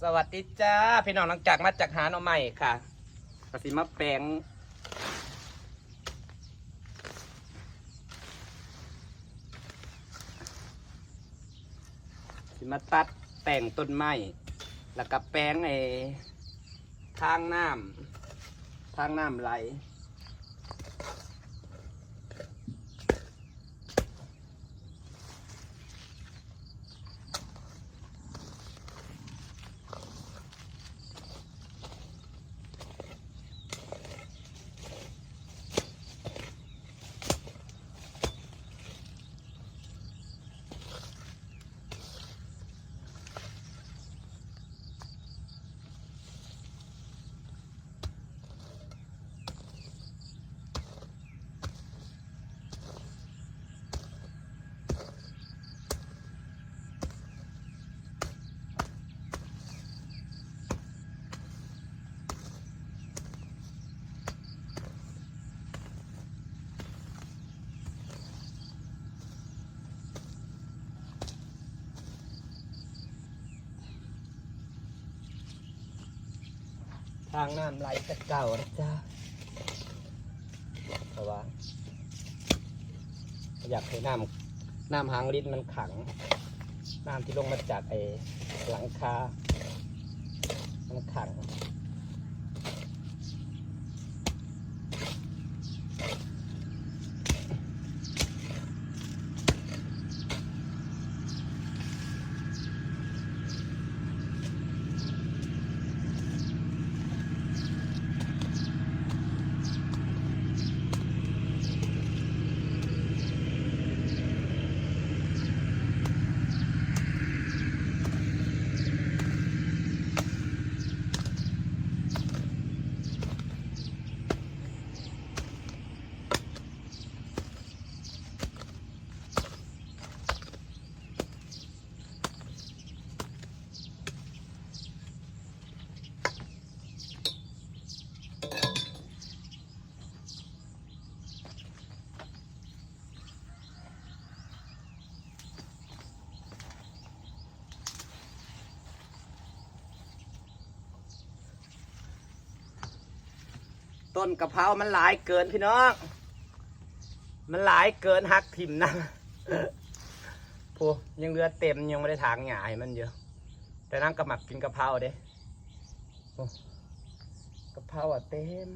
ສະຫວັດດີຈ້າ ພີ່ນ້ອງ, ຫຼັງຈາກມາຈາກຫາໜໍ່ໄມ້ຄ່ະ ກໍຊິມາແປງ ຊິມາຕັດແຕ່ງຕົ້ນໄມ້ ແລ້ວກໍແປງໄອ້ທາງນ້ຳ ທາງນ້ຳໄຫຼ. ທາງນ້ຳໄຫຼແຕ່ເກົ່ານະຈ໊ະ ເພາະວ່າຢາກໃຫ້ນ້ຳ ນ້ຳຫາງລິນມັນຂັງ ນ້ຳທີ່ລົງມາຈາກໄອ້ຫຼັງຄາມັນຂັງ. ต้นกะเพรามันหลายเกินพี่น้อง มันหลายเกิน หักถิ่มนะ โอ้ ยังเหลือเต็ม ยังบ่ได้ถางหญ้าให้มันอยู่ แต่นางก็มักกินกะเพราเด้ โอ้ กะเพราอะเต็ม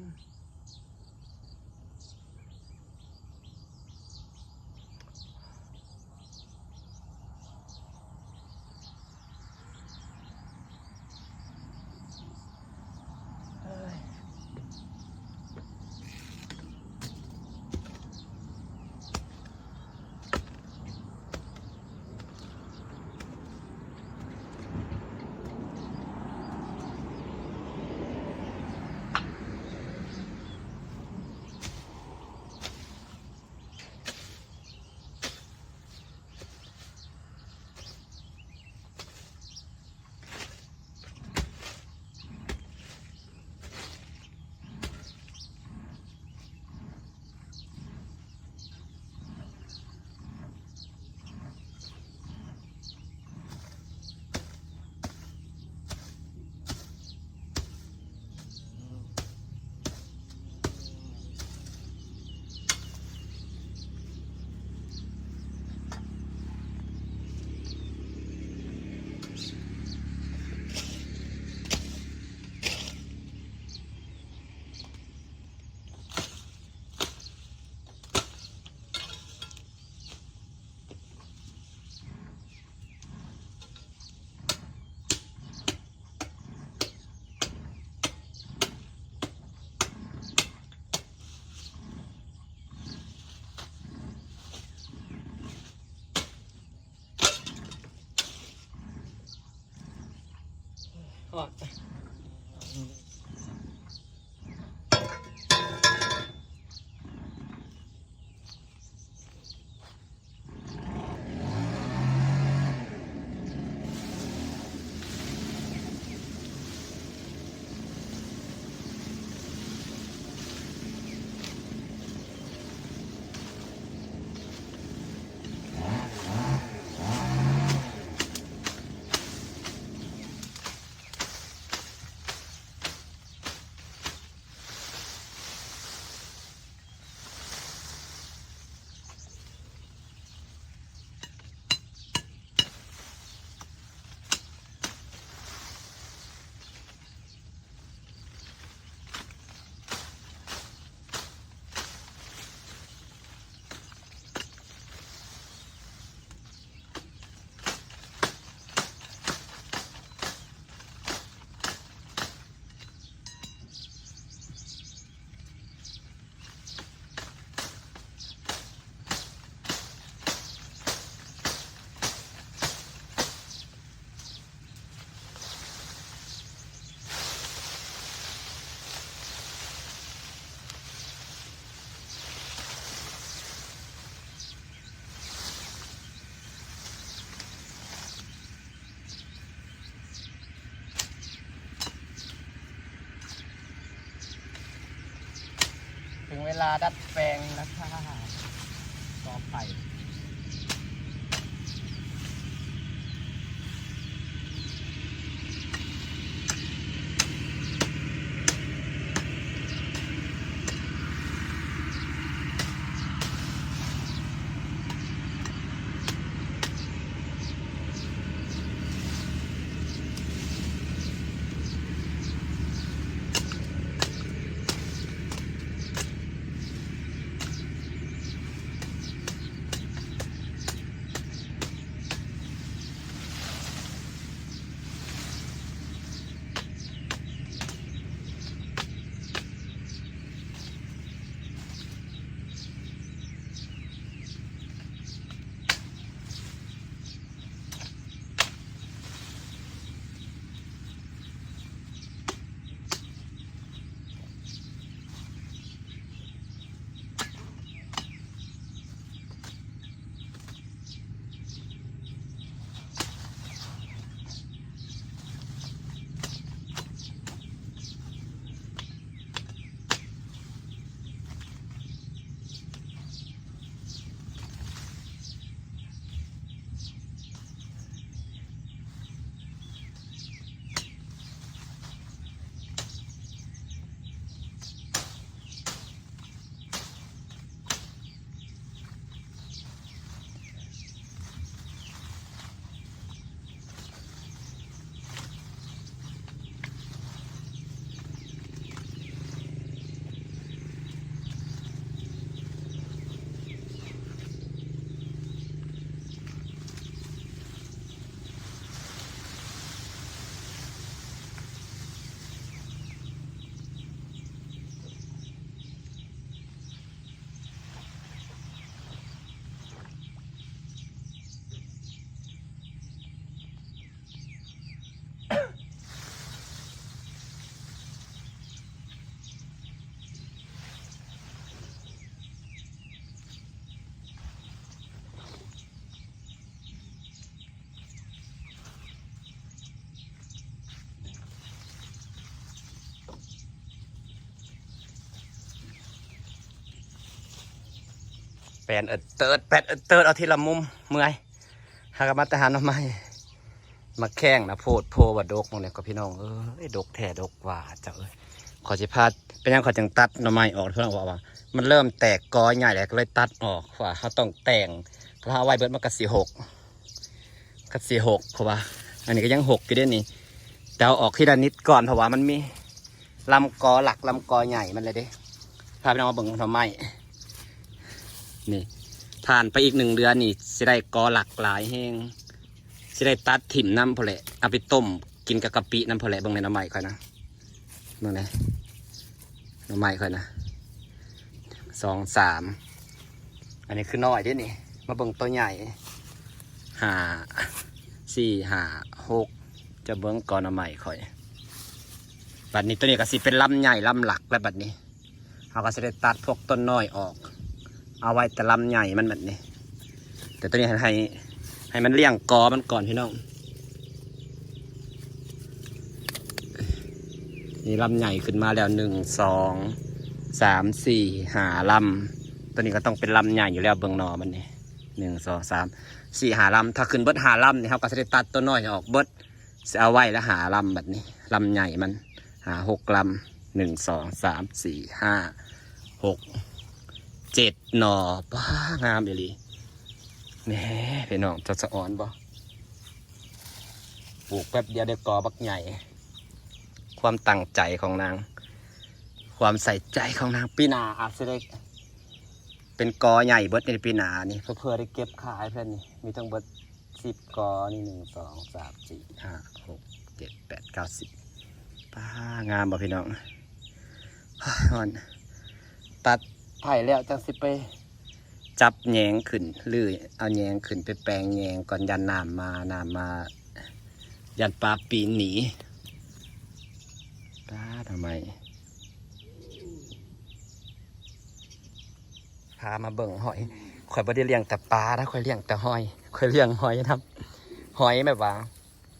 ถึงเวลาดัดแปลงแล้วค่ะ กอไผ่ แปนเอิดเติด แปนเอิดเติด เอาทีละมุม เมื่อย หากะมาแต่หาหน่อไม้ มาแข้งนะ โพดโพว่าดก หม่องนี้ก็พี่น้องเอ้ย ดกแท้ดกว่า เจ้าเอ้ย ข้อยสิพา เป็นหยังข้อยจึงตัดหน่อไม้ออก พี่น้องว่า ว่ามันเริ่มแตกกอใหญ่แล้ว ก็เลยตัดออก ว่าเฮาต้องแต่ง ถ้าเอาไว้เบิดมันก็สิหก ก็สิหก เพราะว่า อันนี้ก็ยังหกอยู่เด้นี่ แต่เอาออกทีละนิดก่อน เพราะว่ามันมีลำกอหลัก ลำกอใหญ่มันเลยเด้ พาพี่น้องมาเบิ่งหน่อไม้ นี่ ผ่านไปอีกหนึ่งเดือนนี่ สิได้กอหลักหลายแฮง สิได้ตัดถิ่มนำพุ้นแหละ เอาไปต้มกินกับกะปินำพุ้นแหละ เบิ่งในหน่อไม้ข้อยนะ เบิ่งในหน่อไม้ข้อยนะ สอง สาม อันนี้คือน้อยเด้นี่ มาเบิ่งตัวใหญ่ ห้า สี่ ห้า หก จะเบิ่งกอหน่อไม้ข้อย บัดนี้ตัวนี้ก็สิเป็นลำใหญ่ลำหลักแล้วบัดนี้ เฮาก็สิได้ตัดพวกต้นน้อยออก เอาไว้แต่ลำใหญ่มันบัดนี้ แต่ตัวนี้ให้ ให้ ให้มันเลี้ยงกอมันก่อนพี่น้อง นี่ลำใหญ่ขึ้นมาแล้ว หนึ่ง สอง สาม สี่ ห้า ลำ ตัวนี้ก็ต้องเป็นลำใหญ่อยู่แล้ว เบิ่งหน่อมันนี่ หนึ่ง สอง สาม สี่ ห้า ลำ ถ้าขึ้นเบิดห้าลำนี่ เฮาก็สิได้ตัดตัวน้อยออกเบิด สิเอาไว้ละห้าลำบัดนี้ ลำใหญ่มัน ห้า หก ลำ หนึ่ง สอง สาม สี่ ห้า หก เจ็ด หน่อ ป๊า งามอีหลี แหม พี่น้อง เจ้าสะออนบ่ ปลูกแป๊บเดียวได้กอบักใหญ่ ความตั้งใจของนาง ความใส่ใจของนาง ปีหน้าอาจสิได้เป็นกอใหญ่เบิดในปีหน้านี่ เพื่อ เพื่อได้เก็บขายเพิ่นนี่ มีทั้งเบิด สิบกอนี่ หนึ่ง สอง สาม สี่ ห้า หก เจ็ด แปด เก้า สิบ ป๊า งามบ่พี่น้อง ฮ้อน ตัดไผ่แล้วจั่งสิไปจับแหยงขึ้น หรือเอาแหยงขึ้นไปแปงแหยงก่อน ย่านน้ำมา น้ำมา ย่านปลาปีนหนี ป๊า ทำไม พามาเบิ่งหอย ข้อยบ่ได้เลี้ยงแต่ปลานะ ข้อยเลี้ยงแต่หอย ข้อยเลี้ยงหอยนำ หอยแบบว่า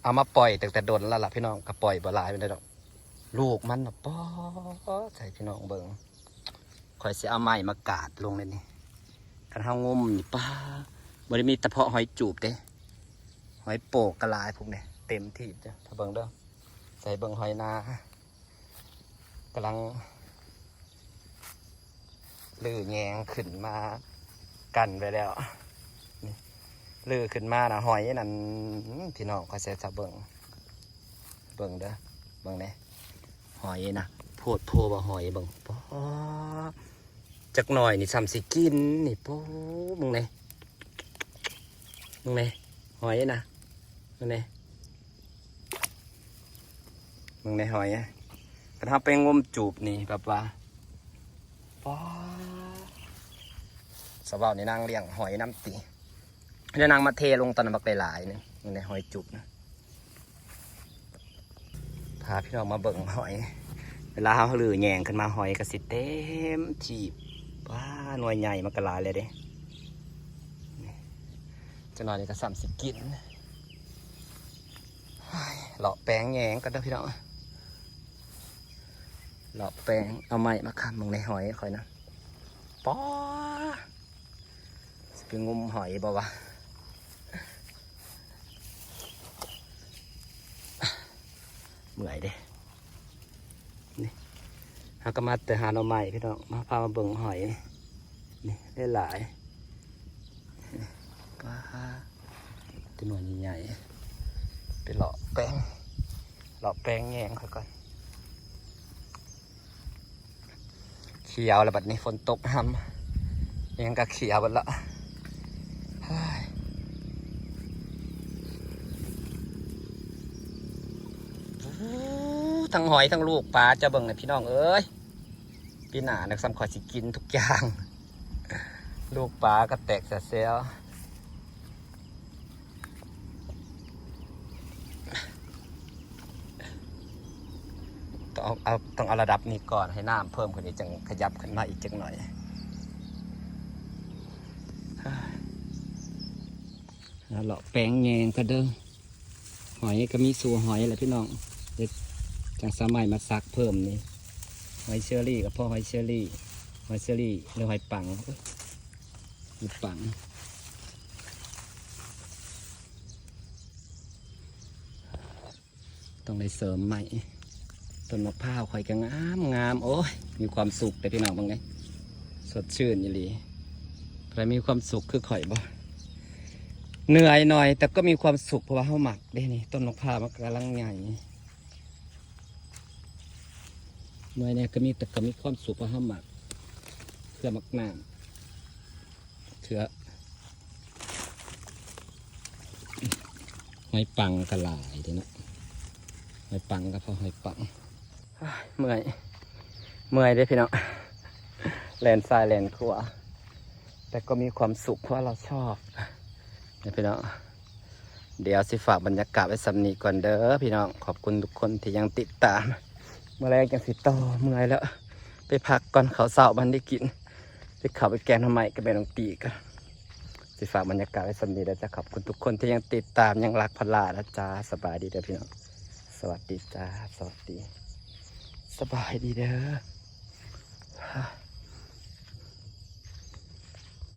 เอามาปล่อยตั้งแต่ดนแล้วล่ะพี่น้อง ก็ปล่อยบ่หลายปานใดดอก ลูกมันน่ะ ป๊อด ให้พี่น้องเบิ่ง ຂ້ອຍຊິເອົາໄມ້ມາກາດລົງເລີຍນີ້. ຄັນເຮົາງົມນີ້ ປ້າ ບໍ່ໄດ້ມີແຕ່ເພາະຫອຍຈູບເດ້ ຫອຍໂປກກໍຫຼາຍພວກນີ້ ເຕັມທີ່ເດີ້. ຖ້າເບິ່ງເດີ້ ໃສ່ເບິ່ງຫອຍນາ ກຳລັງ ລືແຍງຂຶ້ນມາກັ້ນໄວ້ແລ້ວ. ນີ້ ລືຂຶ້ນມານະ ຫອຍນັ້ນ ພີ່ນ້ອງ ຂ້ອຍໃສ່ຊະເບິ່ງ ເບິ່ງເດີ້ ເບິ່ງແດ່ ຫອຍນະ ໂພດໂພວ່າຫອຍ ເບິ່ງ ປ໊ອດ ຈັກໜ່ອຍນີ້ສ່ຳຊິກິນນີ້ ໂປ້ ເບິ່ງແດ່ ເບິ່ງແດ່ ຫອຍນະ ເບິ່ງແດ່. ເບິ່ງໃນຫອຍ ຄັນເຮົາໄປງົມຈູບນີ້ແບບວ່າ ປ້າ ສະເວົ້ານີ້ນາງລ້ຽງຫອຍນຳຕິ ແລ້ວນາງມາເທລົງຕອນນັ້ນບັກຫຼາຍໆໜຶ່ງ ເບິ່ງໃນຫອຍຈູບນະ. ພາພີ່ນ້ອງມາເບິ່ງຫອຍ ເວລາເຮົາລືແຍງຂຶ້ນມາ ຫອຍກໍຊິເຕັມທີ່ ປ້າ ໜ່ວຍໃຫຍ່ມັນກໍຫຼາຍແລ້ວເດ້ ນີ້ ຈັກໜ່ອຍນີ້ກໍສ່ຳຊິກິນ. ເລາະແປງແຍງກ່ອນເດີ້ພີ່ນ້ອງ ເລາະແປງ ເອົາໄມ້ມາຄ້ຳເບິ່ງໃນຫອຍຂ້ອຍນະ ປ໊ອດ ຊິໄປງົມຫອຍບໍ່ວະ ເມື່ອຍເດ້. ນີ້ ເຮົາກໍມາແຕ່ຫາໜໍ່ໄມ້ພີ່ນ້ອງ ມາພາມາເບິ່ງຫອຍ ນີ້ ຫຼາຍໆ ນີ້ ປ້າ ແຕ່ໜ່ວຍໃຫຍ່ໆ ໄປເລາະແປງ ເລາະແປງແຍງຂ້ອຍກ່ອນ. ຂຽວແລ້ວບັດນີ້ ຝົນຕົກຮຳ ຫຍັງກໍຂຽວເບິດລະ ເຮີ້ຍ ໂອ້ ທັງຫອຍທັງລູກປາ ເຈົ້າເບິ່ງນະພີ່ນ້ອງເອີຍ ປີໜ້ານະ ສ່ຳຂ້ອຍຊິກິນທຸກຢ່າງ ລູກປາກໍແຕກສະແຊວ. ຕ້ອງເອົາ ເອົາ ຕ້ອງເອົາລະດັບນີ້ກ່ອນ ໃຫ້ນ້ຳເພີ່ມຂຶ້ນອີກ ຈັ່ງຂະຫຍັບຂຶ້ນມາອີກຈັກໜ້ອຍ. ເອົາເລາະແປງແຍງກ່ອນເດີ້ ຫອຍກໍມີສູ່ຫອຍແຫຼະພີ່ນ້ອງ ເຮັດຈັ່ງສາມາດມາສັກເພີ່ມນີ້ ຫອຍເຊີຣີກໍພໍ ຫອຍເຊີຣີ ຫອຍເຊີຣີ ຫຼືຫອຍປັງ ຫອຍປັງ. ຕ້ອງໄດ້ເສີມໃໝ່. ຕົ້ນມະພ້າວຂ້ອຍກໍງາມໆ ໂອ້ຍ ມີຄວາມສຸກເດ້ພີ່ນ້ອງ ເບິ່ງເດ້ ສົດຊື່ນອີ່ຫຼີ. ໃຜມີຄວາມສຸກຄືຂ້ອຍບໍ່? ເໜື່ອຍໜ້ອຍ ແຕ່ກໍມີຄວາມສຸກ ເພາະວ່າເຮົາມັກເດ້ນີ້. ຕົ້ນມະພ້າວມັນກຳລັງໃຫຍ່ ເມື່ອຍແດ່ກໍມີ ແຕ່ກໍມີຄວາມສຸກ ເພາະເຮົາມັກ ເຄືອໝາກນ້ຳ ເຄືອ ຫອຍປັງກໍຫຼາຍເດ້ເນາະ ຫອຍປັງກໍພໍຫອຍປັງ. ເມື່ອຍ ເມື່ອຍເດ້ພີ່ນ້ອງ ແລ່ນຊ້າຍແລ່ນຂວາ ແຕ່ກໍມີຄວາມສຸກ ເພາະວ່າເຮົາຊອບນະພີ່ນ້ອງ. ດຽວຊິຝາກບັນຍາກາດໄວ້ສ່ຳນີ້ກ່ອນເດີພີ່ນ້ອງ. ຂອບຄຸນທຸກຄົນທີ່ຍັງຕິດຕາມ. ມື້ແລງຈັ່ງຊິຕໍ່ ເມື່ອຍແລ້ວ ໄປພັກກ່ອນ ເຂົ້າເຊົ້າບໍ່ທັນໄດ້ກິນ. ຊິເຂົ້າໄປແກງໜໍ່ໄມ້ກັບແມ່ນ້ອງຕີກ່ອນ. ຊິຝາກບັນຍາກາດໄວ້ສ່ຳນີ້ແລ້ວຈະ ຂອບຄຸນທຸກຄົນທີ່ຍັງຕິດຕາມ ຍັງຮັກພັນລານະຈ໊ະ. ສະບາຍດີເດີພີ່ນ້ອງ. ສະຫວັດດີຈ້າ. ສະຫວັດດີ. ສະບາຍດີເດີ.